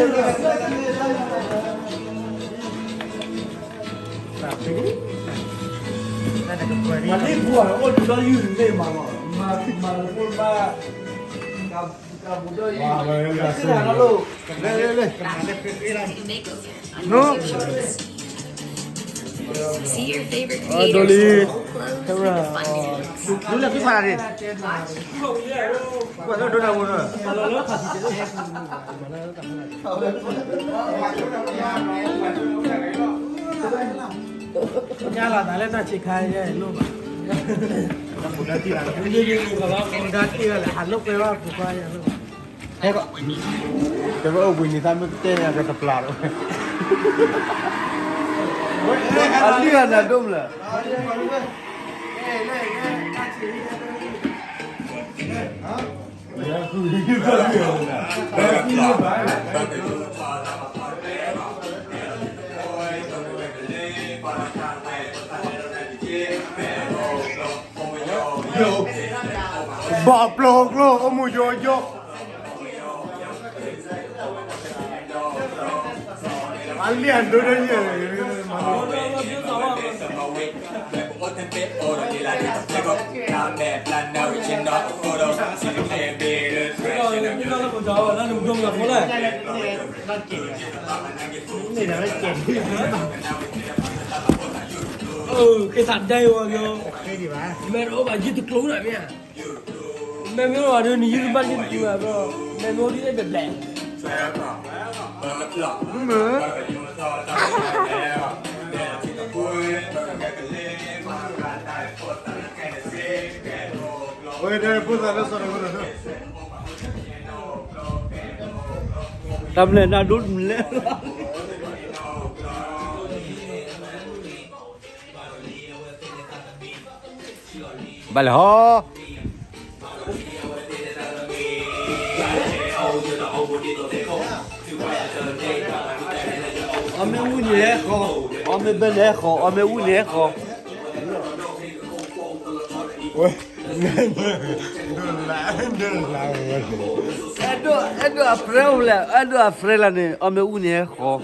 မၤန့ၢ်ပှၤအိၣ်ဒီးယုၢ်န့ၣ်မးလီၤ, မၤမၤလၢပှၤမၤ ကဘူးဒီးယုၢ်, လဲၤလဲၤလဲၤ, န See your favorite creators, ဒိလီၤ, camera, ဒိလီၤ clip ဖးဒၣ်န့ၣ်, ကွၢ်လၢဒိနၤဝိၤလီၤ. ညါလီၤသးလၢတၢ်ဆံးခါယဲၢ်လိၣ်ဘၣ်, ပူၤဒါတံၢ်ဘၣ်လဲၣ်, ဟးလိာ်ကွဲဘၣ်ပူၤကွၢ်ယဲၢ်လိၣ်ဘၣ်. ဟဲ, တဝဲအိၣ်ဘှံးနံၤသးမ့ၢ်ကတဲန့ၣ် အကတပျၢ်လီၤ, အလံၢ်အနၤဒိၣ်မးလၢ ဘီပျီကျိ အိၣ်မူယိယိ, အလံၢ်အဒိၣ်တယဲၢ်, န့ၣ်ဒီးကဲး, ကဲးသးဒဲဝဲ, မ့ၢ်တအိၣ်ဘၣ်ယုၢ်တကျိၤဒၣ်မ့ၢ်ဧါ, မ့မ့ၢ်အိၣ်ဘၣ်ဒီး နယုၢ်တဘၣ်ယုၢ်တကျိၤဘၣ်ဘျီ, မ့မ့ၢ်အိၣ်ဒ်န့ၣ်ဘျဲးဘျဲး, မ့ၢ် ဝဲဒၣ်ဖိသၣ်လၢစီၤတဂိၢ်ဒီး, တၢ်မလဲၣ်နၢ်ဒိၣ်မလဲၣ်, ဘၣ်လဲၣ်ဟီ, အီၣ်မ့ၢ်ဝံၣ်န့ၣ်ဟဲဃီ, အီၣ်မ့ၢ်ဘဲန့ၣ်ဟဲဃီ, အီၣ်မ့ၢ်ဝံၣ်န့ၣ်ဟဲဃီ, ဝဲ, အဲၣ်ဒိး, အဲၣ်ဒိးအ friend အိၣ်လဲၣ်, အဲၣ်ဒိးအ friend လၢန့ၣ် အီၣ်မ့ၢ်ဝံၣ်န့ၣ်ဟဲဃီ.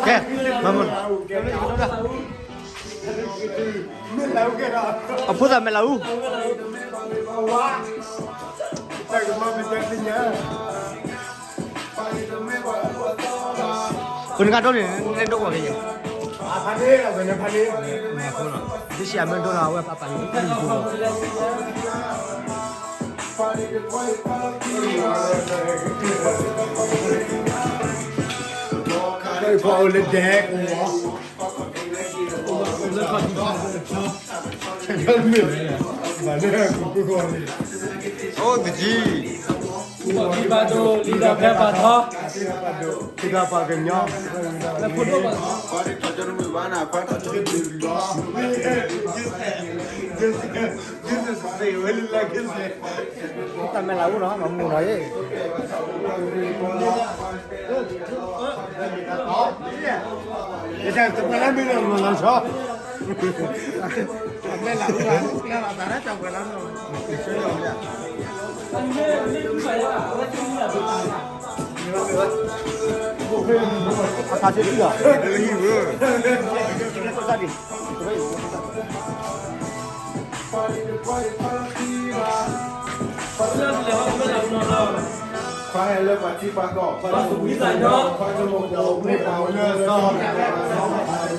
ကဲ, မၤမၤ, အဖိသၣ်မဲာ်လၢအူ, ဖိနကါဒိၣ်န့ၣ် နဒိၣ်ဝဲက့ၤယဲၢ်, ဖးန့ၣ်လီၤ, ဖးန့ၣ်လီၤ, ဒ်ဆံးအမ့ၢ်ဒိၣ်လီၤ အဝဲပာ်ပာ်န့ၣ်, အိၣ်တကံၢ်, လံာ်ဒီးဖဲပာ်ထီ, လံာ်ဒီးပာ်ကညီ, လၢဖိဒိၣ်ဘၣ် တၢ်မဲာ်လးအူနီၤ မၤမူနီၤအံၤ, ယတၢ်တပှဲၤလၢမ့ၢ်လီၤမၤလီၤဆီ, တၢ်မဲာ်လးအူလီၤ လၢလီၤသးလၢတၢ်ပှဲၤလီၤနီၤ, အသးတထံၣ်လီၤ, တၢ်ဒံး, ခွါဟဲလၢပှၤထံပှၤကီၢ်, ပှၤကဝံသးညီ, ပှၤကမိၣ်ပှၤအိၣ်မူပှၤအိၣ်လၢအ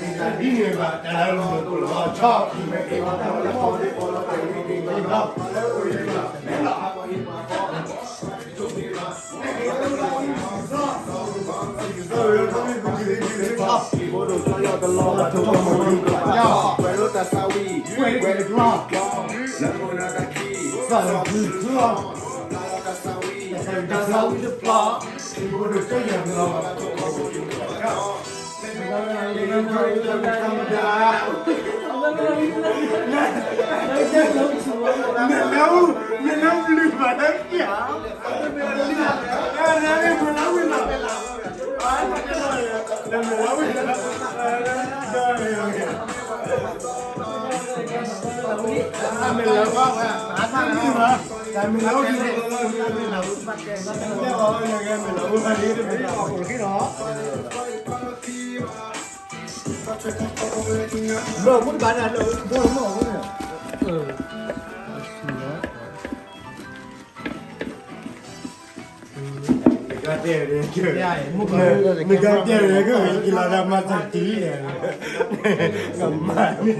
သီ, ဒ်န့ၣ်ဘၣ်တၢ်လၢမုၢ်နၤကိၣ်လီၤဆီ, ဘၢမူတဘၣ်န့ၣ်လၢဘၢမူ နကတဲာ်န့ၣ် နကတဲာ်န့ၣ် ကက့ၤလီၤဒၣ်မၤတၢ်တံၢ်န့ၣ် ကမၤန့ၣ်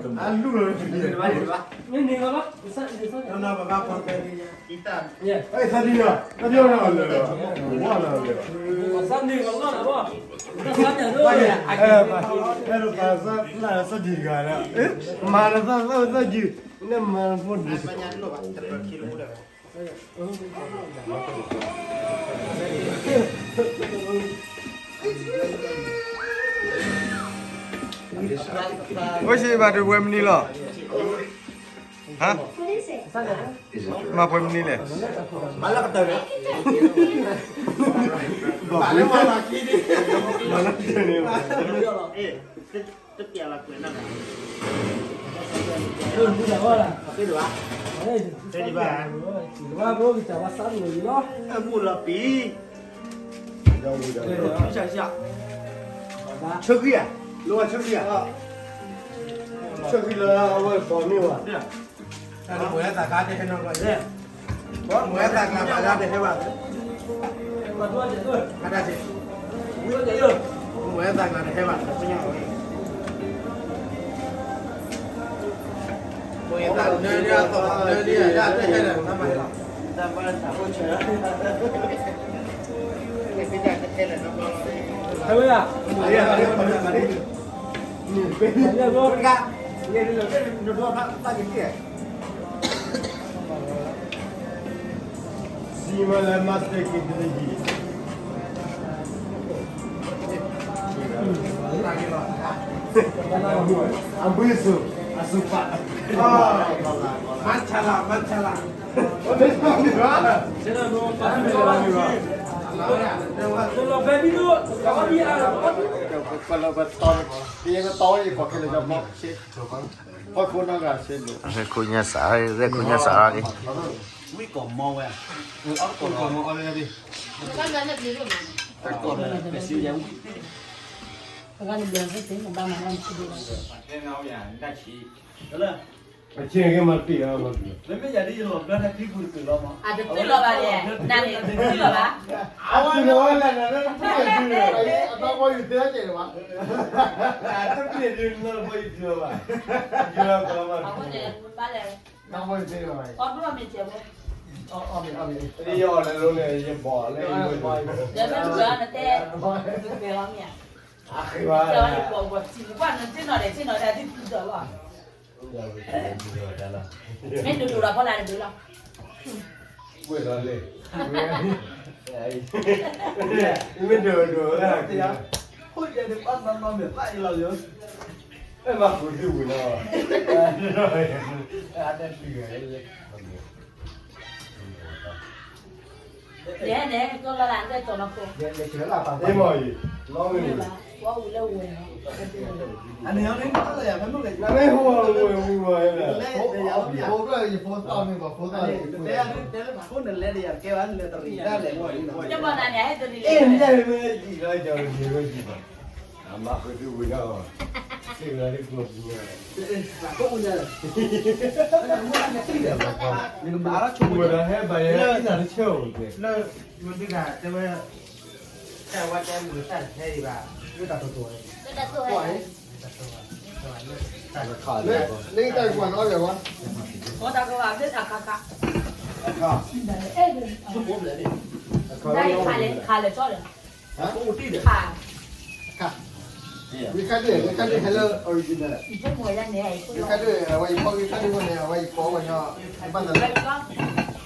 အလူၢ်လီၤ မ့ၢ်န့ၣ်လီၤ သးဒံးလီၤ သးဒံးလီၤ ဝါလီၤ အဲၣ်ဒိးပာ်သးလၢသးဒံးတဂၤလၢ မၤလၢသးသးသးဒံး နမၤဖိဒံး အိၣ်ဆံးဘၣ်တဝဲမနုၤလီၤ. ဟါ, မၤပှဲၤမနုၤလဲၣ်. တပျဲလီၤကွဲးနၢ်ဘၣ်. အမူလီၤပံၤ ဆၢဃံဧါ, လိၣ်ဝဲဆၢဃံဧါ, ဆၢဃံလၢအဝဲပီၤမ့ၢ်ဝဲ တၢ်တပှဲၤသးကါတဟဲနီတဘျီ, ပှဲၤသးကါဘၣ်တဟဲဘၣ်, တၢ်တ, ပှဲၤသးကါတဟဲဘၣ်, ပှဲၤသးနၢဒၣ်သီနၢဒၣ်တဟဲဒီး ဟဲဝဲဒၣ် စီမံလၢ master က့ၤတနံၤ အဘုဆိ အစူပာ် မၤဆါလီၤ မၤဆါလီၤ ပလီၤဘဲဘံဒိၣ် ပတီၢ် ပယဲၢ်ပတီၢ် ယကီၢ်ခဲလၢာ် ဟီၣ်ခိၣ်နီၢ်ဂၤဆ့ဒိၣ် ရဲၣ်ခိၣ်ညါစး ရဲၣ်ခိၣ်ညါစးရၣ်က့ၤ ဝံၣ်ကီၢ်မီဝဲ အကီၢ်မီအီဝဲဒၣ် တၢ်ကီၢ်ဒီးပစံယဲဝံၣ် အဂၤတဘျီသ့ၣ်သ့ၣ် နဘၣ်မၤလၢနစုဒိၣ်လီၤ အဆ့ကမၤတ့ၢ်အီၤ မ့မ့ၢ်ယၤဒ်ယလီၤဘျၢထါခံပူၤတကုာ်လီၤမး အတတုၤလီၤဘၣ်လဲၣ် နၤန့ၣ်တတုၤလီၤဘၣ် အဝဲလဲၤနၤလၢတပျဲၢ်ဒုး အဘၣ်ဘၣ်ယူၤတဲကဲဘၣ် တပျဲၢ်ဒုးလီၤဘၣ်ယူၤတဲဘၣ် ယူၤလီၤဘၣ် ဘၣ်လဲၣ် ဘၣ်ဘၣ်ယူၤတဲဘၣ် အီၣ်ဘျီမ့ၢ်ကဲဘၣ် အီၣ်မ့ၢ်အီၣ်မ့ၢ် ယအီၣ်လၢလိၤန့ၣ် ယဘီၣ်လၢယဝဲ ဒီးမ့ၢ်ဘျီနတဲ နတဲလီၤမ့ၢ် အဃိဘၣ် ယပီၢ်ပီၢ်ထံၣ်ကွၢ်နတ့ၢ်နီၣ်ဒဲးတ့ၢ်နီၣ်ဒဲးဒ်ပူၤဒီးလီၤ မ့ၢ်ဒိၣ်ဒိၣ်လီၤဖီလာ်နဒိၣ်လီၤ ကွဲးလီၤလံ မ့ၢ်ဒိၣ်ဒိၣ်လီၤ ဃိယဲဒ်ပၢ်မၤမၤမ့ၢ်သးအံၤလီၤယိၤ အဲၣ်မၤဃုာ်ဒုးဝံၤလီၤ အတၢ်တံၢ်ဂၤ ယဲန့ၣ် ကလီၤလၢအကဲကၠီၤနီၢ်ခိ အ့မ့ၢ်အံၤ လီၤမ့ၢ် ဝဲဝံၤလၢဝဲ အန့ၣ်အီၤန့ၣ် နမ့ၢ်ဟိဝဲဝံၤဝဲ ဖိကျၢၢ်ယဖိသၣ်မ့ၢ်ဘၣ်ဖိသၣ် တဲလၢဖးခိၣ်နလဲၤဒီးယၤကဲဘၣ်လၢတရံးဒၣ်လဲာ် ကဘီနၤန့ၣ် ဟဲတရံးလဲၤ အ့ၣ် မ့ၢ်ယံာ်လီၤယံာ်လီၤယံာ်လီၤ အမၤဃုာ်ဒုးဝံၤလီၤ စ့ၢ်ကီးလၢကျိၤပူၤ နကဘၣ်ထီၣ်ဆိကမိၣ်ဒီးဟဲဘၣ်ယဲ နတဆၢအိၣ်ကဲ လၢ မ့ၢ်ဒုးဒၣ်တဲဝဲ တၢ်ဝဲတဲမုၢ်တၢ်တဟဲဒံးဘၣ် လၢတၢ်တိၢ်တိၢ်ဝဲ လၢတၢ်တိၢ်ဝဲ လၢတၢ်ကွၢ်နီၣ်ဂၤဝဲ တၢ်ကဝဲဘၣ်တၢ်ခါခါ ခါလဲၣ်ခါလဲၣ်ခါလဲၣ်ကၠီဒီး ခါ ခါ ဂ့ၤခါဒုး ဂ့ၤခါဒုးဟဲလၢ original ဂ့ၤခါဒုး အဝဲယဖီ ဂ့ၤခါဒုးဝဲန့ၣ် အဝဲယဖီဝဲညီ ယဘၣ်သးလၢ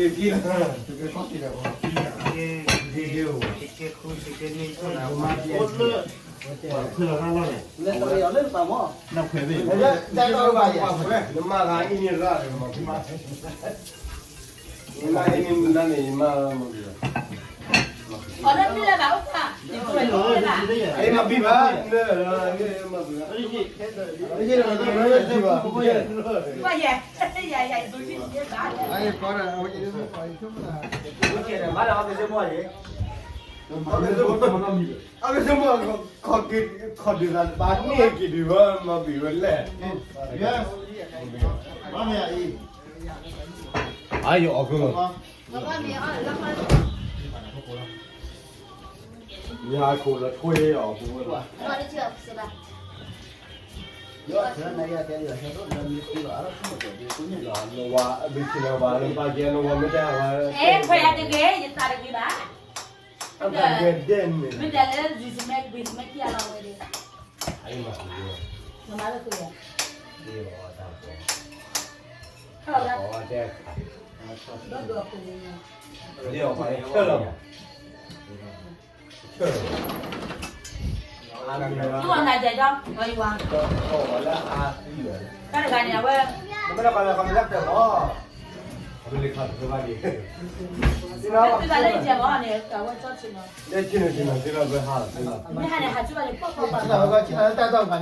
ကဲကဲကဲ တကဲခီၣ်ကဲဒီး ကဲကဲကဲ တကဲဃု တကဲန့ၣ် ခိၣ်နၢ် ဝါ အိၣ်လၢ ခွဲးလီၤတၢ်လီၢ်န့ၣ် လၢတရံးအီၤလၢတပၤမီၢ် နခွဲးဘ့ၣ် တၢ်တၢ်ဘၣ်ယၤ နမၤဂၤအံၤန့ၣ်ရၣ်လီၤမၤ နမၤအံၤန့ၣ်မၤန့ၣ် ယမၤလီၤမၤ အီၤလၢမ့ၢ်လၢဘၣ်အိၣ်ခါ ယကွဲးလီၤလၢဘၣ် အံၤမၤဘံၣ်ဘၣ် နမၤဘံၣ်ဘၣ် ပှၤယဲ ယဲ ယဲ ယဲ ဒိးန့ၣ် ယဲဘၣ် အကဲမ့ၢ် ခီက့ၤ ခီဒုးသးတဘၣ်န့ၢ်က့ၤဒုးဝဲ မၤဘံၣ်ဝဲလဲၣ် အယအီၣ်ကလီၤ ယဟးခိၣ်လီၤထွဲအီၣ်ကလီၤ နဝၤအဘ့ၣ်ဆ့လီၤဝၤလၢပၢ်ကဲနဝၤမ့ၢ်တၢ်ဝၤ အဲ ခွဲးယၤတဂ့ၤ ယသးတဂ့ၤဘၣ် အတၢ်ကဲဒဲန့ၣ် မ့ၢ်တၢ်လၢ ယစမဲ ဘ့ၣ်စမဲခံဂၤလီၤဝဲဒီး အံၤမၤ နမၤလၢခွဲးယၤ ဒ်အီၤတၢ်ကီ ခီၣ်လီၤ အီၤတဲ ဒီးဒီးခွဲးယၤ ဒ်အီၤခွဲးယၤ ဆၢလီၤ ဆၢလီၤ သူအီၤနၤယဲဒီး ဝဲယဝၤ တၢ်တဂၤန့ၣ် အဝဲ မ့ၢ်ဘၣ်လၢယဲဘၣ်န့ၣ် အဝဲကၠီဆ့ၣ်နီၤ မ့ၢ်ဟးန့ၣ် ဟးဆူဘၣ်န့ၣ် ပီၣ်ပီၣ်ပီၣ်ပီၣ်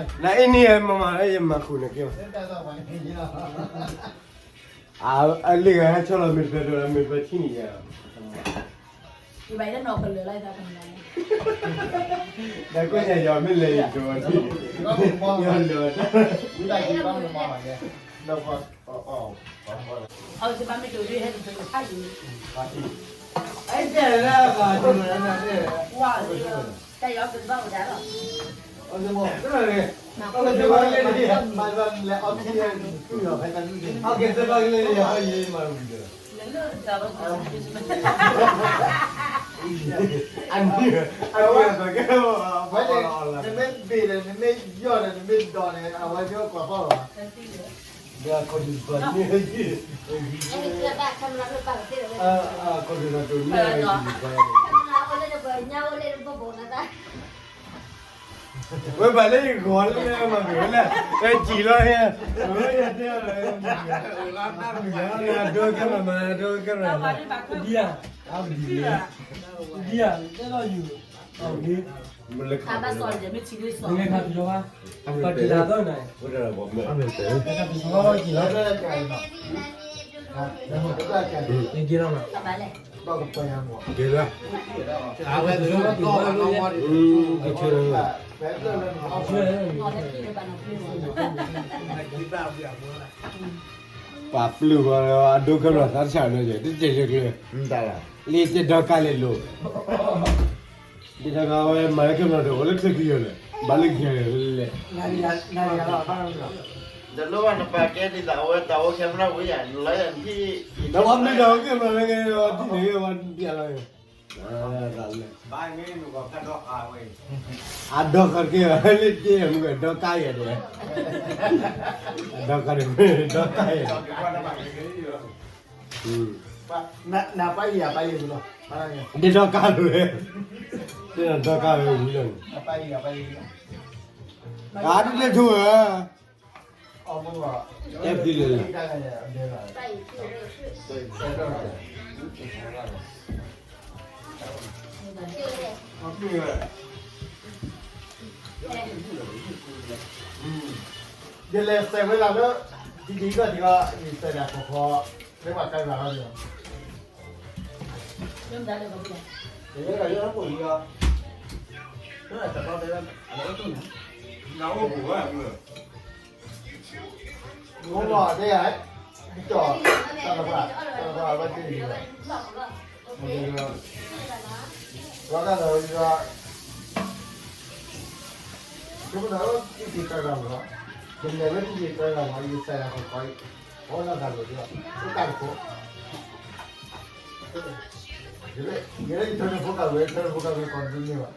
နအံၤန့ၣ် မၤမၤလၢ ယမၤခိၣ်န့ၣ်က့ၤ အလ့ၣ်ဂၤဟဲဆီလီၤမ့ၢ်တဖျၢၣ်ဒီး မ့ၢ်တဖျၢၣ်ထံၣ်န့ၣ်ယၤ ယဘၣ်ယဲနီၢ်ကလၢာ်လၢယသးပ့ၤနီၤ ဒီးကွၢ်ညါယွၤမ့ၢ်လဲၤယဒိးထံၣ် ယွၤလၢာ်တၢ် ဝံသးစူၤဘၣ်မၤဘၣ်ယဲ ဒီးပှၤ အီၣ်စဘၣ်မ့ၢ်ဒိးဒုးဟဲ တဖျၢၣ်ဖးယံၤ အဲၣ်တဲလၢဘၣ်ဒိးလၢနတဲ ဝါ တၢ်ယီၤကစဘၣ်ဝဲဒၣ်လီၤ အီၣ်စဘၣ်ကလၢာ်န့ၣ် အီၣ်စဘၣ်ကလၢာ်န့ၣ် မၤစဘၣ်လဲၤအီၣ်ကလၢာ်န့ၣ် တူၢ်ယီၤဖဲတၢ်ဒုးန့ၣ် အီၣ်က့ၤစဘၣ်ကလၢာ်န့ၣ် ယဟီယံၤမၤဝံၤဒီး အနံၣ် အနံၣ်အသးကဲ ဝဲန့ၣ် နမ့ၢ်ဘ့ၣ်ဒီး နမ့ၢ်ယီၢ်ဒီး နမ့ၢ်ဒိးန့ၣ် အဝဲကကွၢ်ဖီၣ်လီၤ ဒီးခီဒုးပှၤန့ၣ် ခီဒုးဒီးတိၢ်န့ၣ် ဝဲဘၣ်လၢယဂီၤလၢမၤမ့ၢ်ဝဲလၢ အဲၣ်ကံၣ်လီၤဟဲ ဝဲယတဲအီၤလၢ အဒိကဲမၤမၤ အဒိကဲမၤမၤ ဒ်ယၤ အဒ်ယၤ ဒ်ယၤ တဲလီၤယုာ် အဂ့ၤ မ့ၢ်လၢခါ မ့ၢ်လၢခါပယီၤဘၣ် ပှၤတံၢ်လၢအသီန့ၣ် ပှၤတံၢ်လၢအသီကံၣ်လီၤ က့ၤလီၤမး က့ၤလီၤ အဝဲသ့ၣ်ကီၢ်လီၤ က့ၤလီၤ ပှၤပျုၢ်ဝဲအဒိကဲလီၤသးတဆှးလၢ တတဲာ်တကျၢၤ လၢတဒီကါလဲၤလိၤ ဒ်တဂၤဝဲမၤလၢကဲမၤတအိၣ်လၢချၢခံယိာ်လဲၣ် ဘၣ်လၢခံလဲၣ် တလိၣ်ဘၣ်နပာ်ကဲဒ်သိးအဝဲတၢ်အိၣ်ခဲမရၢ်ဝဲယၤ နလီၤယၤနထံၣ် ဒီးပှၤမ့ၢ်တၢ်အိၣ်ကဲမၤလၢကဲထံၣ်န့ၣ် ပှၤဒ်န့ၣ်ဝဲဒ်လဲၣ် အဒီကါတက့ၢ် လၢကဲမ့ၢ်ဒီကါယဲၢ်ဒီး အဒီကါတမ့ၢ်ဒီကါယဲၢ် နပၢ်ယံၤယၤပၢ်ယံၤလီၤ ဒ်ဒီကါတဝဲ ဒ်ဒီကါဝဲဝံၤလီၤန့ၣ် ပၢ်ယံၤယၤပၢ်ယံၤလီၤ ဂၤဒ်လဲၣ်ထူၣ်ဧၢ တဲဖံလၢ ယလဲၤစဲးဝဲလၢ ဒ်ဒ်ကီၢ်ဒ်ကီၢ် ယစဲးဒၣ်ခီခီ လၢပှၤကဲဘၣ်လီၤ အိၣ်ဘၣ်တဲယၤ ကၠီ တၢ်တပှၢ် တၢ်တပှၢ် ဘၣ်တ့ၢ်လံ ဝဲဒၣ်လီၤ ယက ကမနၤလၢတက့ၤတၢ်ဂၤမး ယလဲၤလၢတက့ၤတၢ်ဂၤမး ယစဲးယၤခီခီ အီၣ်လၢသးလိၤဒီး အိၣ်တၢ်တခိၣ် ယလဲၤ ယလဲၤယထၢနဖိကၢ်ဝဲ ထၢနဖိကၢ်ဝဲ ကီၢ်ဒုးန့ၢ်ဘၣ်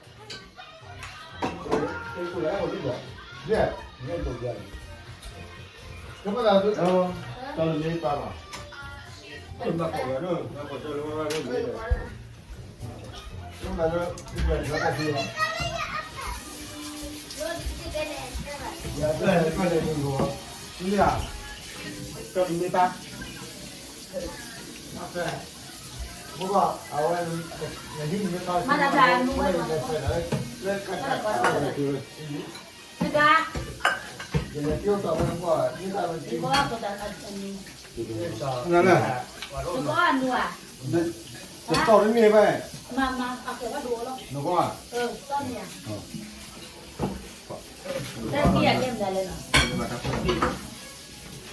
တတီၢ်တန့ၢ်ဘၣ်, နကွၢ်,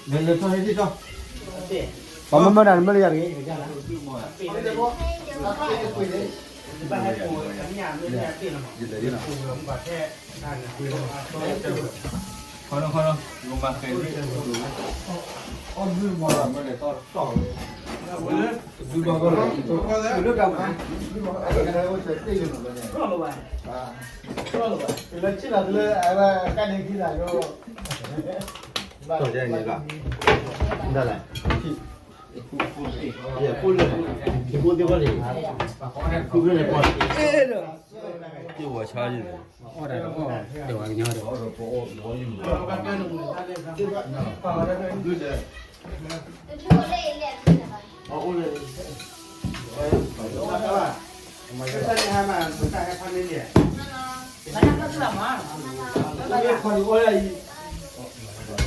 လဲၤလဲၤထီၣ်ဟဲဒံၣ်ထီၣ်, ပှၤမ့ၢ်မၢဒၣ်နမ့ၢ်လၢယၤတဂ့ၤ, ခီနီၤခီနီၤ လၢကၢ်မး, လၢကၢ်မး, လၢကၢ်မး, လၢကၢ်မး, လၢကၢ်မး, ဒ်လဲၣ်, ယဖိလၢ, ယဖိသ့ၣ်ဝဲန့ၣ်, ယဖိလၢန့ၣ်ပီၢ်, ယဝဲဆါယဲၢ်, အီၣ်ဒၣ်တအီၣ်, ဒီးဝဲကညီ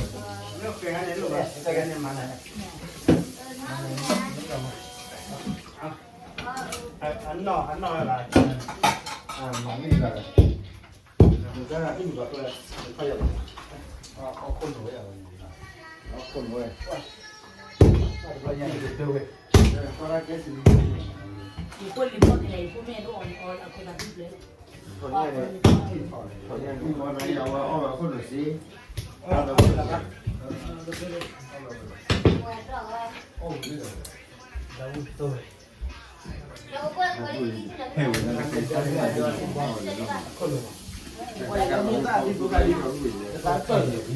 ဒ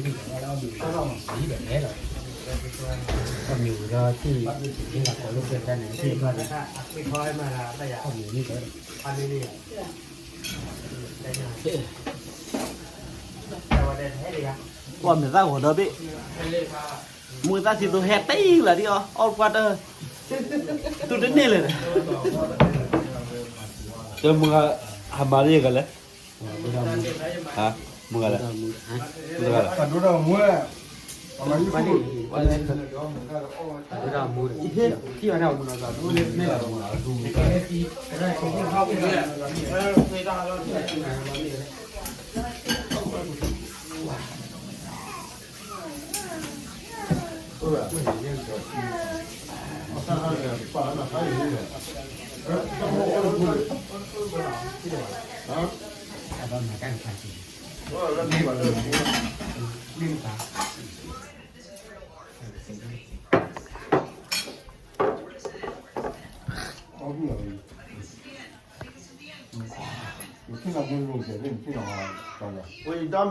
ီး, ပှၤမဲာ်သၣ်ဂီၤဒီဘ့ၣ်, မုၢ်သၣ်ထံသိဟဲတ့ၢ်လၢဒ်အီၤ အီၣ်ကွၢ်တၢ်, တူၢ်တန့ၢ်လၢၤ, တမုၢ်ဂၤ, ဟးမၤလၢယကလဲၣ်, မုၢ်ဂၤလဲၣ်, မုၢ်ဂၤလဲၣ်, ဝဲယဒီမံၤလၢ်, ဝဲ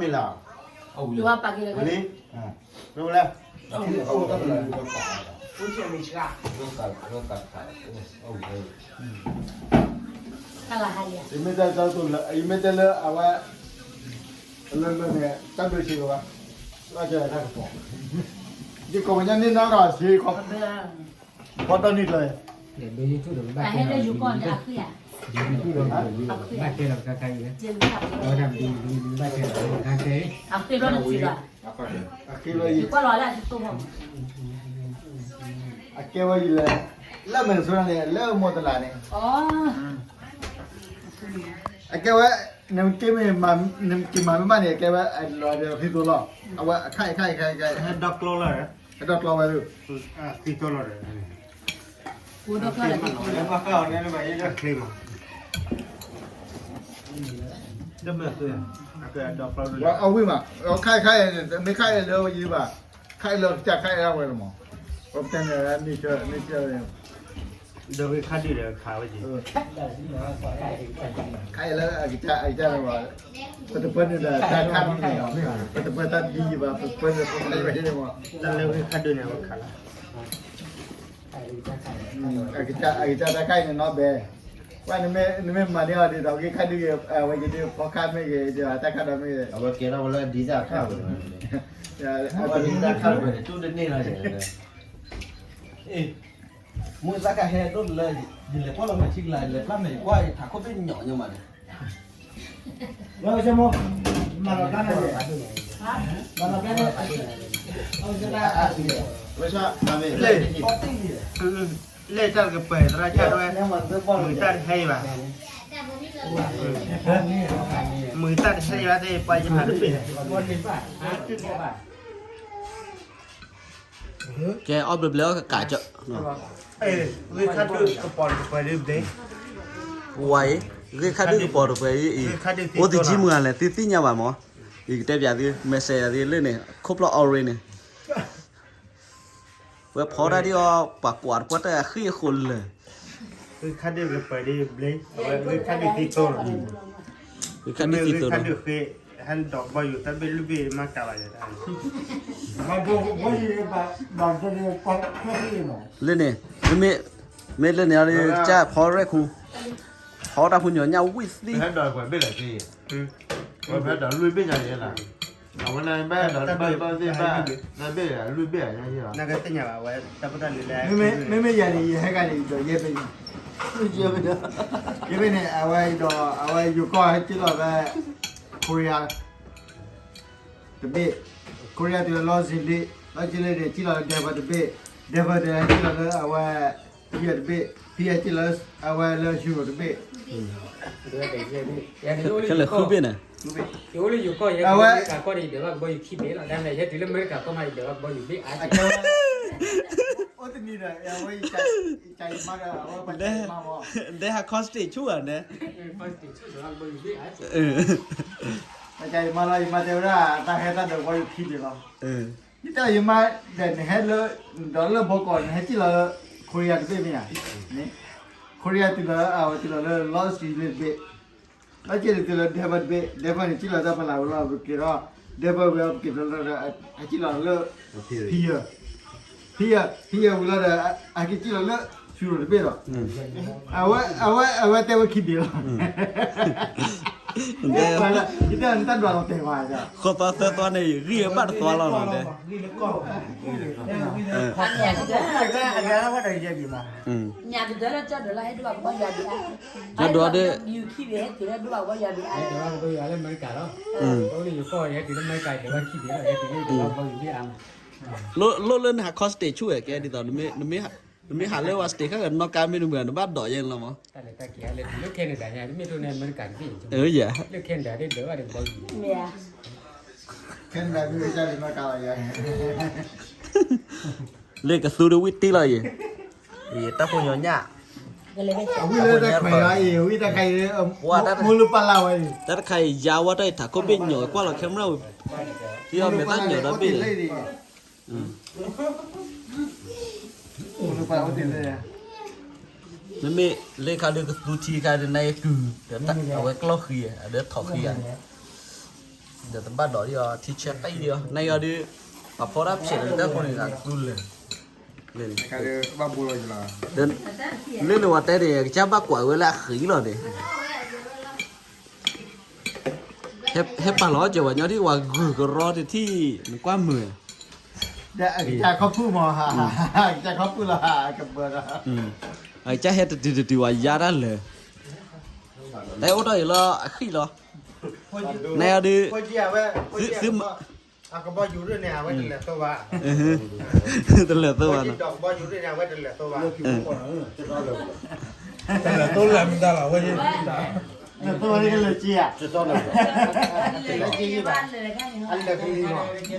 လံ, ယမ့ၢ်တဲလၢအဝဲ, လၢလၢန့ၣ် တၢ်ဒိးဆံးလီၤဘၣ်, ဘၣ်ကဲတၢ်ကပီၤ, ယကိးဝဲညါန့ၣ်နီၢ်ဂၤဆံးခီ, ဘီတၢ်နံၣ်ကျၢၤ, ဘၣ်ကဲလီၤ, ဘၣ်ကဲလီၤ, အကဲဝဲယလဲၣ်, လၢမဲာ်ဆိန့ၣ် လၢမိၢ်တလးန့ၣ်, အကဲဝဲ, နက့မ့ၢ်, နက့မၤမ့ၢ်မးန့ၣ် အကဲဝဲလီၤဒီးသံသိလီၤ, အဝဲအခါအံၤခါအံၤခါအံၤခါအံၤ, ဟဲဒီကျီလီၤ, ဟဲဒီကျီဝဲ, သံသိလီၤဒီး, အဝံၣ်မး, ခါအံၤခါအံၤ, မ့ၢ်ခါအံၤလၢယဘၣ်, ခါအံၤလၢကစၢ်ခါအံၤဝဲလီၤမး, ပတဲန့ၣ်, ဒီးဂ့ၢ်ခါဒုးဒီးခးဝဲက့ၤ, ခါအံၤလၢအကစၢ်အကစၢ်လၢၤဘၣ်, ပတပၢၢ်န့ၣ်ဒီးတၢ်ခါဒုးန့ၣ်, ပတပၢၢ်တၢ်ဒ်ယံၤဘၣ်, ပတပၢၢ်န့ၣ်ပတၢ်ဝဲန့ၣ်မး, တၢ်လၢဂ့ၢ်ခါဒုးန့ၣ်ဝဲခးလီၤ, အကစၢ်တၢ်ခါအံၤန့ၣ်နီၢ်ဘဲ, ပှၤနမ့ၢ်မၤန့ၢ်အီၤဒ်သိးဂ့ၢ်ခါဒုးဂ့ၤ, အဝဲက့ၤဒုးဖီခါမ့ၢ်ဂ့ၤ, တၢ်ခါဒီးမ့ၢ်ဂ့ၤ, အဝဲကဲထီၣ်ဝဲလၢဒ်တၢ်ခါဝဲ, အဝဲဒ်တၢ်ခါဝဲန့ၣ် တူၢ်တန့ၢ်လီၤယဲ မုၢ်သၣ်ခါဟဲဒိၣ်လၢ ယလဲၤကွၢ်လီၤမၤထံကလၤ လဲၤဖျါမဲာ်ကွၢ် ယထးခိၣ်ဘ့ၣ်ညိးညိးမးန့ၣ်, မၤလီၤဖျါန့ၣ်, မၤလီၤဖျါန့ၣ်, ဝဲဆၣ်, လၢတၢ်ကပၤသရၣ်ဆၣ်ဝဲ, မုၢ်သၣ်တဟဲအံၤဘၣ်, မုၢ်သၣ်တဟဲအံၤဘၣ်သ့ၣ် ပှၤယဖးတဘ့ၣ် ကဲအီၣ်ဘျဲၣ်ဘျဲၣ်အီၣ်ကကးကၠီ, ဂ့ၢ်ခါဒုးကပီၤတပှဲၤဒ်ဘ့ၣ်, ဝဲအံၤ, ဂ့ၢ်ခါဒုးကပီၤတပှဲၤအံၤ, အိၣ်သယံၢ်မုၢ်ဂၤလဲၣ် သုသ့ၣ်ညါဘၣ်မး, ယကတဲပၠးသု message ယၤသုလၢန့ၣ် ခိၣ်ဖျီၣ် orange န့ၣ်, ဝဲဖီတၢ်ဒ်အီၤ ပှၤကွၢ်တပှၢ်တၢ်အဃံအဃိလၢာ်, ဂ့ၢ်ခါဒုးကပှဲၤဒ်ဘ့ၣ်, အဝဲဂ့ၢ်ခါဒုးသံသိလီၤ, ဂ့ၢ်ခါဒုးသံသိလီၤ ဟဲဒီးကဘီယူၤတၢ်ဘ့ၣ်လွံၢ်ဘ့ၣ်မးကးဘၣ်ယၤတၢ်, လၢန့ၣ်, မ့မ့ၢ်, မ့ၢ်လၢန့ၣ်အီၤ ကစၢ်ဖီရဲၣ်ခူ, ဖီတၢ်ဖိညီညၣ်ဝံၣ်သံ, ဖဲဒီးလွံၢ်ဘ့ၣ်ညါန့ၣ်, အဝဲန့ၣ်ဘၣ်ဒီးဘၣ်ဘၣ်သ့ၣ်ဘၣ်, တၢ်ဘ့ၣ်လွံၢ်ဘ့ၣ်ညါန့ၣ်, မ့မ့ၢ်ယၤန့ၣ် ယဟဲကန့ၣ်ဒီးယဲၢ်ဘ့ၣ်ညါ, ယဲၢ်ဘ့ၣ်န့ၣ် အဝဲဒီး အဝဲယိၤကီၢ်ဟဲက့ၤလီၤဖဲ Korea တဘ့ၣ်, Korea တုၤလၢ Los Angeles, Los Angeles န့ၣ် ကံၣ်လီၤလၢ Denver တဘ့ၣ်, Denver တုၤလၢဟဲကံၣ်လီၤလၢအဝဲ Phoenix တဘ့ၣ်, Phoenix ကံၣ်လီၤလၢအဝဲလၢ Europe တဘ့ၣ်, ခဲလၢာ်ဃုဘ့ၣ်န့ၣ်, ယအိၣ်လၢယိၤကီၢ် ယဲ အဝဲ ယဲတုၤလၢအမဲရကၤကီၢ်န့ၣ် ယဒၢးဘၣ်ကဘီယူၤခံဘ့ၣ်လီၤ, တၢ်မ့ၢ်ယဲတုၤလၢအမဲရကၤကီၢ်မး ယဒၢးဘၣ်ကဘီယူၤဘ့ၣ်အါ, အိၣ်တနံၤဒီး အဝဲ ဒဲဟး cost ဆူၣ်ဧါန့ၣ်, ယမါလီၤ ယမါတဲဝဲဒၣ် တၢ်ဟဲတၢ်ဒၢးဝီယူၤခံဘ့ၣ်လီၤ, ယတဲယမါ ဒီးနဟဲလၢ ဒီးလၢဘီကီး နဟဲကံၣ်လီၤလၢ Korea တဘ့ၣ်မ့ၢ်ဧါ, Korea တုၤလီၤ အဝဲတုၤလီၤလၢ Los Angeles တဘ့ၣ်, Los Angeles တုၤလီၤ Denver တဘ့ၣ်, Denver န့ၣ် ကံၣ်လီၤတၢ်ဖီလာ်ဝဲလီၤ ပက့ၤဒီး Denver ဝဲပက့ၤဒီးလၢ ဟဲကံၣ်လီၤလၢ Phoenix, Phoenix, Phoenix ဝံၤလီၤဒီး ဟဲက့ၤကံၣ်လီၤလၢ Europe တဘ့ၣ်လီၤ, အဝဲ အဝဲ အဝဲတဲဝဲခံဘ့ၣ်လီၤ, ယတဲနတၢ်ဒွးလီၤတဲာ်ဘၣ်, ဃီသီသၢသီန့ၣ် ဂံၢ်ဘၣ်တသီလီၤန့ၣ်, ညၣ်ကဒၢလၢကၠီဒၢးလၢဟဲဒိၣ်ဘၣ်ကဘီယူၤဒံးအါ, ကၠီဒိးဒီး ယူၤခံဘ့ၣ်ဟဲတုၤလၢဒိၣ်ဘၣ်ကဘီယူၤဒံးအါ, လၢယိၤကီၢ်ယဲတုၤလၢမဲရကၤ ဒၢးဘၣ်ခံဘ့ၣ်လီၤ ဟဲတုၤလၢဒိၣ်ဘၣ်ကဘီယူၤဒံးအါမး, လိၣ်လၢနဟး cost ဆူၣ်ဝဲကဲဒ်သိး နမ့ၢ်ဟးလၢဝဲ state ခါဂၤနီၢ်ကါမ့ၢ်တမုာ် နဘၣ်ဒိးယဲန့ၣ်လီၤမး, တၢ်လဲၤတၢ်က့ၤဟဲလၢတုၤလၢ Canada ညါ တမ့ၢ်တိၢ်န့ၣ် အမဲရကၤတဘ့ၣ်, လၢ Canada ဒၢးဘၣ်ဒံးကဘီယူၤ လၢကသူတဝံၣ်တ့ၢ်လီၤအံၤ, တၢ်ဖိညီညၣ်, ဝံၣ်လၢတၢ်ခွဲးအံၤ ဝံၣ်တၢ်ခါအံၤ, မိၢ်လၢပၢ်လၢ်ဝဲအံၤ, တၢ်တခါအံၤ ယါဝဲတၢ်အံၤ ထးခိၣ်ဘ့ၣ်ညိးကွၢ်လီၤ camera ဝံၤ, သံအီၤမဲာ်သၣ်ညိးဒီဘ့ၣ်န့ၣ်, မ့မ့ၢ်လၢခါဒုးကသူထံခါဒုး နကုၢ်, အဝဲကျီၢ်ဃံ, အဒၢးထီၣ်ဃံဧါ, ဒီးတဘၣ်ဒိးဒံးအီၤ ထံဆၢကံဒံးအီၤ နအံၤအီၤဒုး, ပှၤဖီတၢ်ဖျဲးလၢတၢ်ဖိန့ၣ် ကသူလၢာ်, လၢန့ၣ်ဝဲတဲန့ၣ် ကစၢ်ဘၣ်ကွၢ်ဝဲလၢအဃံလီၤန့ၣ် ဟဲပာ်လီၤစၢၤပှၤညီထံၣ် ပှၤဂုၤကရီတထံၣ် နကွၢ်မုာ်, ဒီးအကစၢ်ခီဖုၣ်မး, အကစၢ်ခီဖုၣ်လီၤ, ကဘၢလီၤ, အကစၢ်ဟဲတတုၤတတုၤ ပှၤယါတၢ်လၢာ်, တၢ်အိၣ်ထီၣ်အံၤလီၤ အဃံလီၤ, နအံၤအီၤဒုး, သု အကဘီယူၤဒ်န့ၣ် အဝဲတလဲၤသိဘၣ်, တလဲၤသိဘၣ်နီၤ, ကဘီယူၤဒ်န့ၣ် အဝဲတလဲၤသိဘၣ်, တလဲၤသိလၢမတၤလီၤ အဝဲ, လဲၤသိဘၣ်န့ၣ်ကလဲၤက့ၤဧါ, လဲၤက့ၤဘၣ်, အလဲၤက့ၤလီၤ,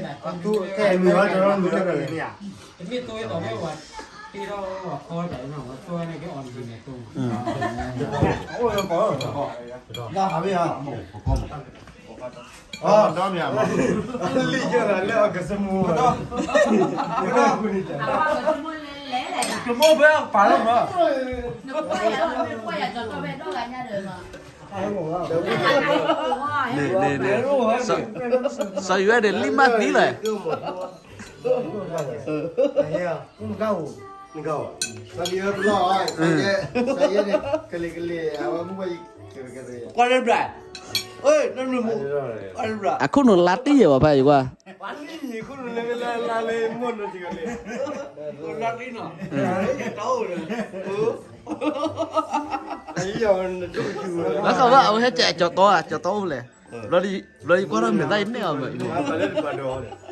အသူခဲ မ့ၢ်ဝဲတရီမုၢ်တရီန့ၣ်ဧါ, တမ့ၢ်သိဝဲသိးဝဲဝဲ, တ့ထီၣ်ဝဲဝဲခီတၢ်န့ၣ် ဝဲသိဝဲန့ၣ်က့ၤအီၤတက့ၤန့ၣ်သိ, အိၣ်လၢကီၢ်, လၢဟးဝဲဧါ, အဒီမ့ၢ်ဧါ, လံယၢ်လီၤလၢအကစၢ်မူ, အဝဲကစၢ်မူလဲၤလဲၤ မိၢ်ဖဲပာ်လီၤမး, န့ၣ်န့ၣ်န့ၣ်, စီၤ စီၤယွဲန့ၣ် လံၣ်မၢ်သံလီၤ. ကွၢ်လၢဘျး, ကွၢ်လၢဘျး, အခိၣ်နူာ်လါတံၢ်ယဲၢ်ဘၣ်ဖဲယကွၢ်, လၢခီဘၣ် အဝဲဟဲကဲးကၠီၤတီဧါ, ကၠီၤတီအိၣ်ဖဲလဲၣ်, ဘျီယကွၢ်ထီၣ်မဲာ်သၣ်အံၤန့ၢ်အီၤမး,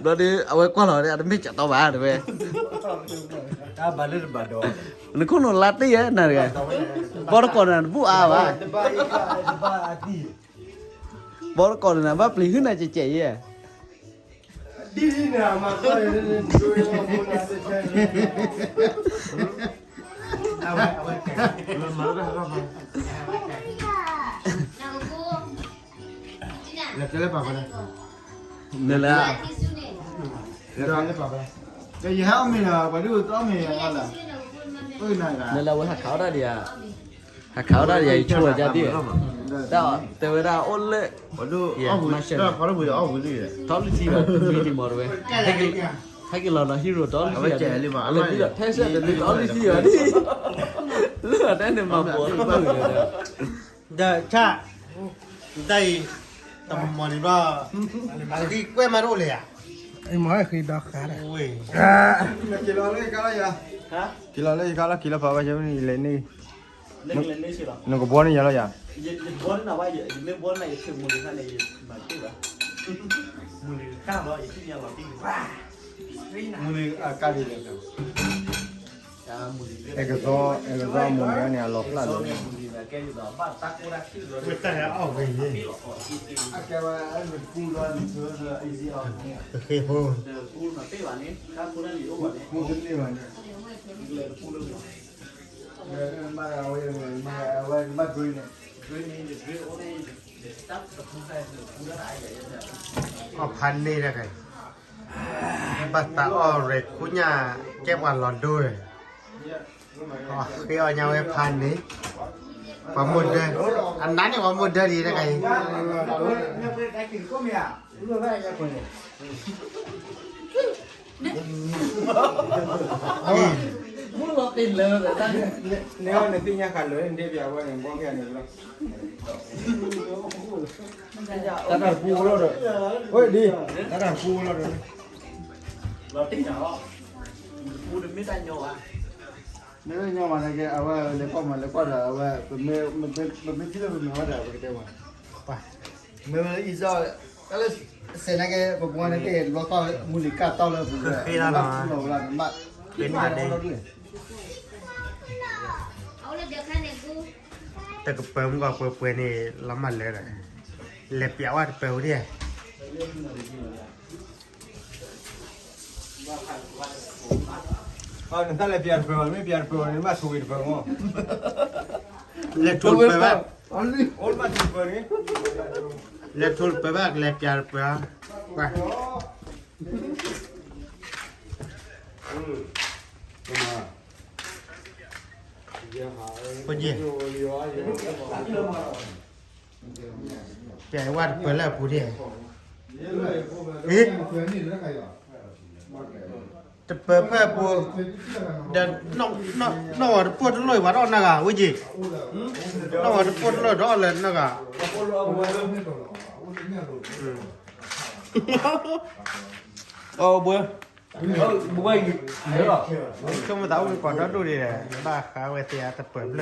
ဘျီဒီး အဝဲကွၢ်လီၤ အတမ့ၢ်ကၠီၤတီဘၣ်တဲဝဲ, နခိၣ်နူာ်လါတံၢ်ယဲၢ်နၤတဂၤ, ဘီတကိးနၤတဘူၣ်အါဘၣ်, ဘီတကိးနၤဘၣ်ပျံၤဟုၣ်နၤကဲးကဲးယဲၢ် နလၢ ယဟဲအီၣ်မ့ၤလီၤ ပှၤဒုးတအီၣ်မ့ၤလီၤ, နလၢဝဲဟးခးအီၣ်တၢ်ဒံးဧါ, ဟးခးအီၣ်တၢ်ဒံးဧါ ယဆိၣ်ဝဲဒၣ်ဒံး, တၢ်တဲဝဲဒၣ်အိၣ်လၢ မၤရှဲ တီလံထံဘၣ် မံထံမီၤတဝဲ, ဟဲက့ၤလီၤဒီး hero တီလံထံဘၣ်, လၢဘံလီၤထဲစဲးတလံတီလံထံဘၣ်ဒံး, လၢအတဲန့ၣ်မၤပိာ်တၢ်မၤဝံၤဒီး ဒီးဆၣ်, တၢ်အံၤ, တမီၤန့ၣ်ဘျီ, ဃံကွဲၢ်မးတအိၣ်လၢၤဧါ, မၤဃံဒီးဃါ, က့ၤလီၤလၢယကါလီၤယၤ, က့ၤလီၤလၢယကါလီၤ က့ၤလီၤပာ်ဝဲယၤန့ၣ် လဲၤန့ၣ်, နကဘှီန့ၢ်ယၤလီၤယၤ, မ့ၢ်ဘှီန့ၢ်ယၤယဆိၣ်မူန့ၣ်ခါန့ၣ် ယမၤတ့ၢ်ဘၣ်, မူန့ၣ်ကါလီၤ ယသ့ၣ်ညါလီၤတံၢ်ဘၣ်, မူန့ၣ်အကါဒ်လဲၣ် အဲကသီ အဲကသီအမိၢ်န့ၣ် အလီၤဖျးလီၤ, ဝဲတၢ်အီၣ်ဂ့ၤန့ၣ်, တဃ့ဖိ, အီၣ်ဖးန့ၢ်တဂၤ ဘၣ်သးအီၣ်ရဲၣ်ခူညၣ် ကဲပှၤလီၤဒိ, ဃ့အီၣ်ညါဝဲဖးန့ၣ်, ပှၤမိၢ်ဒၢ, အနးန့ၣ်ပှၤမိၢ်ဒၢဒံးတဂၤအံၤ, မူလီၤတ့ၢ်လၢၤ, နသ့ၣ်ညါဃာ်လၢၤ နဒ့ပျးဝဲန့ၣ် ဘီကဲန့ၣ်လီၤ, တၢ်တၢ်ပူလီၤဒီး, ဝဲဒ်, တၢ်တၢ်ပူလီၤဒီး, လီၤတ့ၢ်နၤလီၤ, ပူတမ့ၢ်တၢ်ညီဘၣ်, မ့ၢ်ညီမးန့ၣ်က့ အဝဲလဲၤကွၢ်မး လဲၤကွၢ်ဒီး အဝဲ ပမ့ၢ်ထံၣ်လၢပမဲာ်ဝဲဒီး ပကတဲမး, မ့ၢ်အံၤစီ တၢ်လၢ စဲးနာ်က့ ပပှၤန့ၣ်တ့ၢ် တဘျီဃီ မူလံၤကၢ်တီလၢပူၤဒီး နဘၣ်ကူလီၤဝဲလၢ နဘၣ် တကပၢၤမုၢ်ကီၢ် ပှဲၤပှဲၤန့ၣ် လီၤမၢ်လၢာ်ဒီး လဲၤပျးဝဲတပၢၤဝဲဒၣ် နသးလဲၤပျးတပၢၤဘၣ် မ့ၢ်ပျးတပၢၤဘၣ်န့ၣ် ဘၣ်ဆိၣ်ဂ့ၤတပၢၤမး, လဲၤထိၣ်တပၢၤဘၣ်, လဲၤထိၣ်တပၢၤဘၣ် လဲၤပျးတပၢၤ, ပျဲဝဲတပၢၤလၢအပူၤဒၣ်, တပၢၤဖဲအပူၤ, ဒီး နီၢ်ဝဲတပိၢ်တလိၣ်ဘၣ်ဒီးနဂၤ ဝဲက့ၤ, နီၢ်ဝဲတပိၢ်တလိၣ်ဒီးလၢနဂၤ, အဘှဲ ဘှဲ ဆိကမိၣ်သးအိၣ်က့ၤကီးဒီဒိၣ်ဒံး, ဘၣ်ဃးဝဲသ့ၣ်အတပၢၤဖျၢၣ်,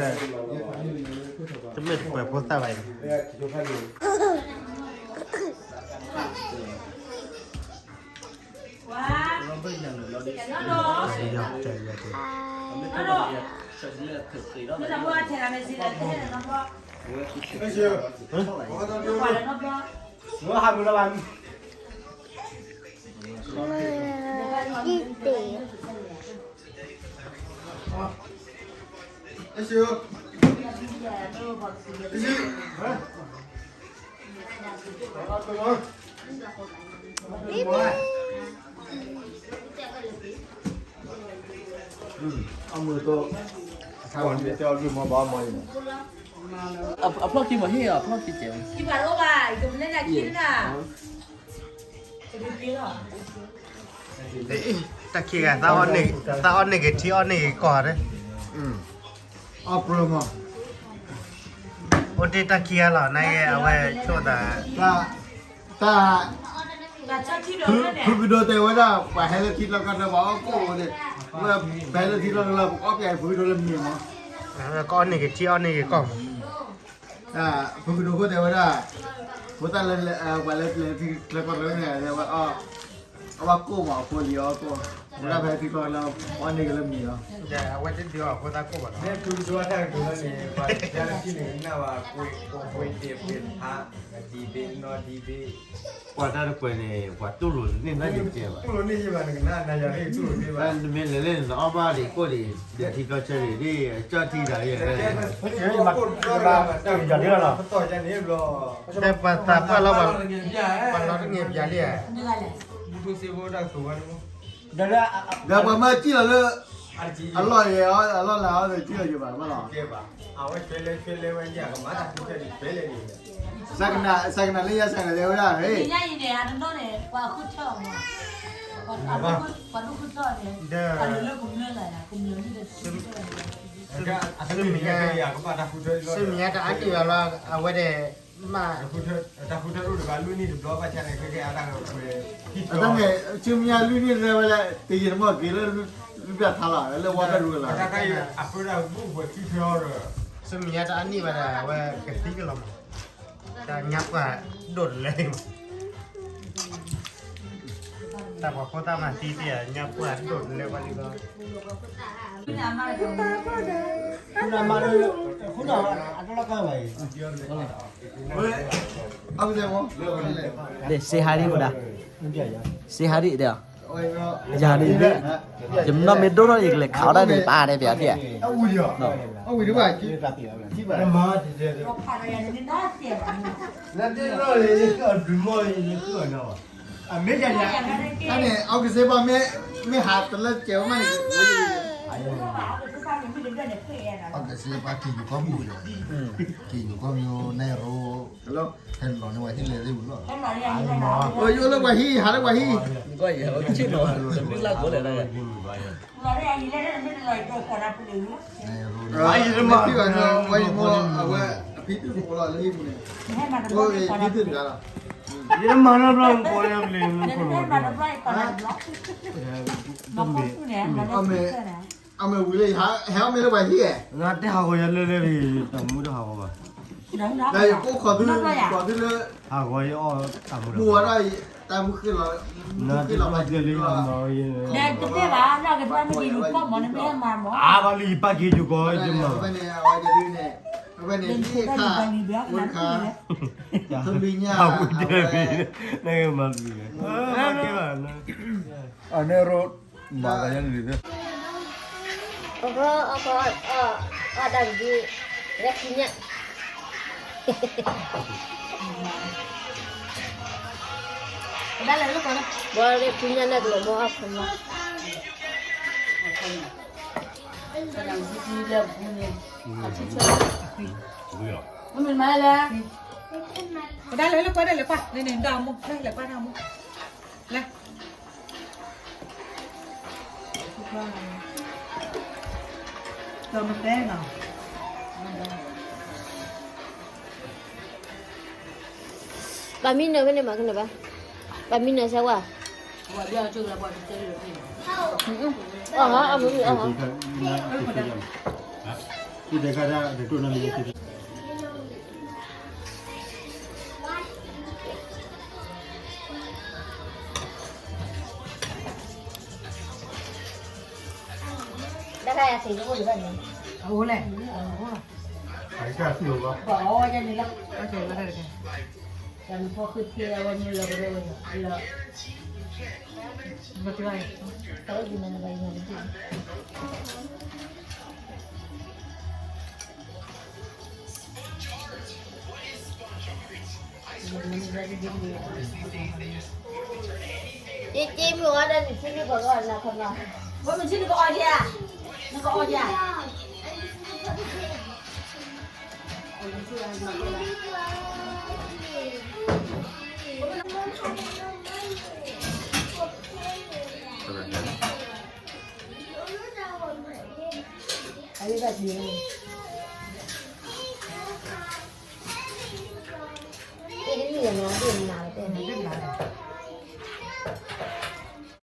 တမ့ၢ်တပၢၤဖိသၣ်ဘၣ်အံၤ, အမုၢ်သိး အခါမ့ၢ်တဲအီၤဂ့ၢ်မီဘၣ်မီအံၤ အဖျီၣ်ခံမ့ၢ်ဟ့ၣ်အီၤ အဖျီၣ်ခံကဲး တၢ်ခံဂၤ သးအီၣ်န့ၢ်ဂ့ၤထံအီၣ်န့ၢ်ဂ့ၤကီၢ်ဒီး အီၣ်ပြၢမး အိၣ်တ့ၢ်တၢ်ခံဂၤလီၤ နအံၤအဝဲဆိၣ်သး တၢ် ဖုကဒိတဲဝဲဒၣ် ပှၤဟဲလၢထံလီၢ်ကီၢ်ဒီး ပှၤအီၣ်ကိၣ်န့ၣ် ပှၤဟဲလၢထံလီၢ်ကီၢ်လၢ ပကအီၣ်ပျဲဖုကဒိလၢမ့ၢ်မး ကအီၣ်န့ၢ်ဂ့ၤထံအီၣ်န့ၢ်ဂ့ၤကီၢ်မး ဖုကဒိခိၣ်တဲဝဲဒၣ် ဖိသၣ်လၢ ပှၤလၢပျဲထံလီၢ်ကီၢ်လၢန့ၣ် အဝဲကိၣ်မး အဖိလံၤအီၣ်ကိၣ် ဝဲဒၣ်ဖဲထံကီၢ်လၢ အီၣ်န့ၢ်ဂ့ၤလၢမ့ၢ်လီၤ အဝဲတဒုးအီၣ်ဖိသၣ်ကိၣ်ဘၣ်နီၤ ဖုကဒိတၢ်ကဒိလၢန့ၣ် ပှၤလၢထံန့ၣ်နၢ်ဘၣ် ကွ့ၢ်ကွ့ၢ်တ့ၢ်ပ့ၢ်ဖး ဒံဘ့ၣ်နီၢ်ဒံဘ့ၣ် ပှၤတၢ်တပှဲၤန့ၣ် ပှၤတူၢ်လိာ်န့ၢ်နၢ်ယကဲဘၣ် တူၢ်လိာ်န့ၢ်ယဘၣ် နကနၣ်နၤယၤန့ၣ်တူၢ်လိာ်န့ၢ်ဘၣ် နမ့ၢ်လဲၤလၢန့ၣ် နအီၣ်ဘၣ်ဒံးကိၣ်ဒံး ဒီးထံကီၢ်ဆၢန့ၣ် ဒ်ကၠီၣ်ထံတၢ်ယဲၢ် ပသးပှၢ်လီၤ ပှၤလီၤတန့ၢ်ပျးလံ ဒီးပှၤမၢစံၣ်လီၤလၢ အလီၢ်ယဲၢ် အလီၢ်လၢအီၤဒီးစံၣ်လီၤယဲၢ်ဘၣ်မးလီၤ စကနၣ်လၢယၤစကနၣ်တဲဝဲဒၣ် ဆူမဲာ်ညါတအါနံၣ်ဘၣ်လီၤ အဝဲဒၣ် မ့ၢ် အတၢ်န့ၣ် ဆူမဲာ်ညါလွံၢ်နံၣ်လၢဝဲလၢ တယံာ်တမီၢ်က့ၤလၢ လွံၢ်ဘျၣ်ထါလီၤ လၢဝီဖဲရူလီၤ ဆူမဲာ်ညါတအါနံၣ်ဘၣ်ဒီး အဝဲကသံကလီၤမး တၢ်ညါပှၢ်ဒိၣ်တလဲ တၢ်ပှၤဖိသၣ်မၤသံတ့ၢ် ညါပှၢ်ဒိၣ်တလဲဘၣ်လံလီၤ ဒ် say hi ဒံးဝဲဒၣ် say hi ဒံးဒီး ယၤဒ် ယမနီၢ်မ့ၢ်ဒိၣ်ထီၣ် ယကလဲၤခးအီၣ်တၢ်ဒံးပၢ်တဲပျးဖျဲၣ် အမ့ၢ်ယၤယၤ တၢ်န့ၣ် အီကစ့ဘၣ်မ့ၢ် မ့ၢ်ဟးတလၢကဲဝဲမးန့ၣ် အီကစ့ဘၣ်က့ၤယူၤကီၢ်မူၤဒီး က့ၤယူၤကီၢ်မူၤန့ၣ်ရိ ဟဲလီၤန့ၢ်ဝဲဟံၣ်လဲၤသ့ၣ်ပူၤလီၤ ယိလၢပှၤဟံၣ် ဟးလၢပှၤဟံၣ် ဆ့ၣ်နီၤ တမ့ၢ်လၢကိးလဲၣ် အဝဲဖံးတံၢ်ဖိလီၤလၢဟံၣ်ပူၤန့ၣ် ဖံးတံၢ်တဂၤလီၤ ယမၤလၢဘျီ ကိးလၢဘျီ အမ့ၢ်ဝံၤလၢ ဟဲအီၣ်မ့ၢ်လၢပှၤဟံၣ်ဧါ နတဲဟးဂီၤယၤလၢလၢ တၢ်မူတဟးဂီၤဘၣ် ဒီးယကိးခီၣ်သု ခီၣ်သုလၢ ဟးဂီၤယအီၣ်တၢ်မူတဟးဂီၤ တၢ်မူဃ့လီၤ နတဲလၢအမၤဝဲယဲ တတဲဘၣ် နကတဲမ့ၢ်က့ၤယူၤကီၢ်မး နမ့ၢ်မၤမး အါဘၣ်လံ ယပာ်က့ၤယူၤကီၢ် ယမၤ အဝဲန့ၣ် အဝဲန့ၣ် ခါ ဝဲခါ သဘံၣ်ညါ အဝဲ နကမၤသဘံၣ် အန့ၣ်ရိ မၤသးယါန့ၣ် အဃိ အဃိ အ အတၢ်ကဒု ရဲဖူညါ ဘၣ်ရဲဖူညါန့ၣ်ကလီၤမီအဖူညါ မ့ၢ်မၤလဲၣ် ပဒါလဲၤလၢကွၢ်ဒၣ်လဲၤကွၢ် န့ၣ်န့ၣ် ဒၣ်အမိၢ် လဲၤကွၢ်ဒၣ်အမိၢ် လဲၤ ပှၤမံနၢၤဖဲန့ၣ်မၤကနၢၤဘၣ်, ပှၤမံနၢၤစၢၤဝဲ, အီၣ်ဟီ အမုၢ်အီၣ်ဟီ တၢ်ခါယၤသ့ၣ်တအိၣ်ဒံးဘၣ်န့ၣ်, အအိၣ်လဲၣ်, အအိၣ်လီၤ, ပှၤအီၣ်ဝဲဒၣ်န့ၣ်လီၤ, တၢ်နဖီခိၣ်သ့အဝဲန့ၣ်လီၤ, လီၤ, ဘၣ်တၢ်အီၣ်ဒံးမးန့ၣ်ဘၣ်ယၤတဘၣ် ယက့မုၢ်ဝါဒၣ်နုၢ်ဆံနုၢ်ကီၢ်လီၤနၤခီနီၤ, ဝဲမုၢ်ဆံနုၢ်ကအီၣ်ဒံးဧါ, အ့ နံၣ်နီၤဒိၣ်နၤ